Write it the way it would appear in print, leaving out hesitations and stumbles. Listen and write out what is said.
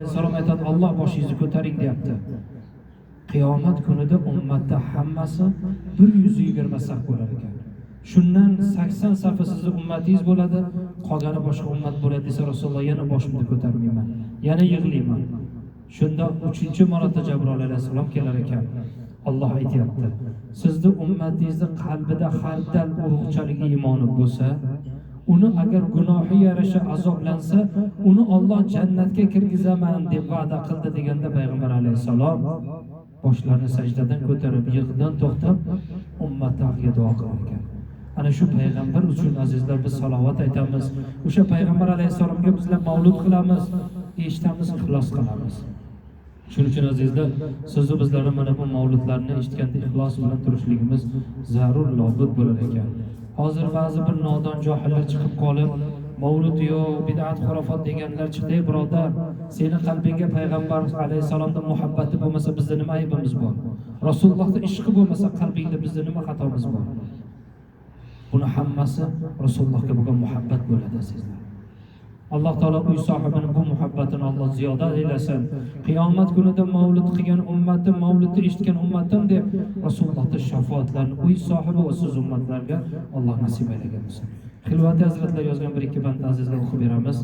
Alayhissalom aytadi, Alloh boshingizni ko'taring deyapti. Qiyomat kunida ummatda hammasi 120 saf bo'lar ekan. Shundan 80 safi sizni ummatingiz bo'ladi, qolgani boshqa ummat bo'ladi desa, Rasululloh yana boshimni ko'tarmayman, yana yig'layman. Shunda 3-marota Jabroil alayhissalom kelar ekan. Alloh aytyapti: sizni ummatingizni qalbida xardal urug'chalik iymoni bo'lsa, uni agar gunohi yarasha azoblansa, uni Alloh jannatga kirgizaman deb va'da qildi deganda payg'ambar alayhissalom boshlarini sajdadan ko'tarib, yig'idan to'xtab, ummati haqqiga duo qilar ekan. Ana shu payg'ambar uchun azizlar biz salovat aytamiz. O'sha payg'ambar alayhissalomga bizlar mavlud qilamiz, eshitamiz, ixlos qilamiz. Shuning uchun azizlar, sizu bizlarni mana bu mavludlarni eshitganda ixlos bilan turishligimiz zarur, lobud bo'lar ekan. Hozir ba'zi bir nodon johillar chiqib qolib, mavlud yo'q, bid'at, xurofot deganlar chiqdi. Ey birodar, seni qalbingga payg'ambar alayhissalomda muhabbati bo'lmasa, bizda nima aybimiz bor? Rasulullohda ishqi bo'lmasa qalbingda bizda nima xatomiz bor? Buni hammasi Rasulullohga bo'lgan muhabbat bo'ladi azizlar. Alloh taolo uy sohibini bu muhabbatini Alloh ziyoda aylasin. Qiyomat kunida mavlud qilgan ummatim, mavludni eshitgan ummatim deb Rasulullohning shafoatlarini uy sohibi va siz ummatlarga Alloh nasib aylagan bo'lsin. Xilvati hazratlar yozgan bir ikki band azizlar o'qib beramiz.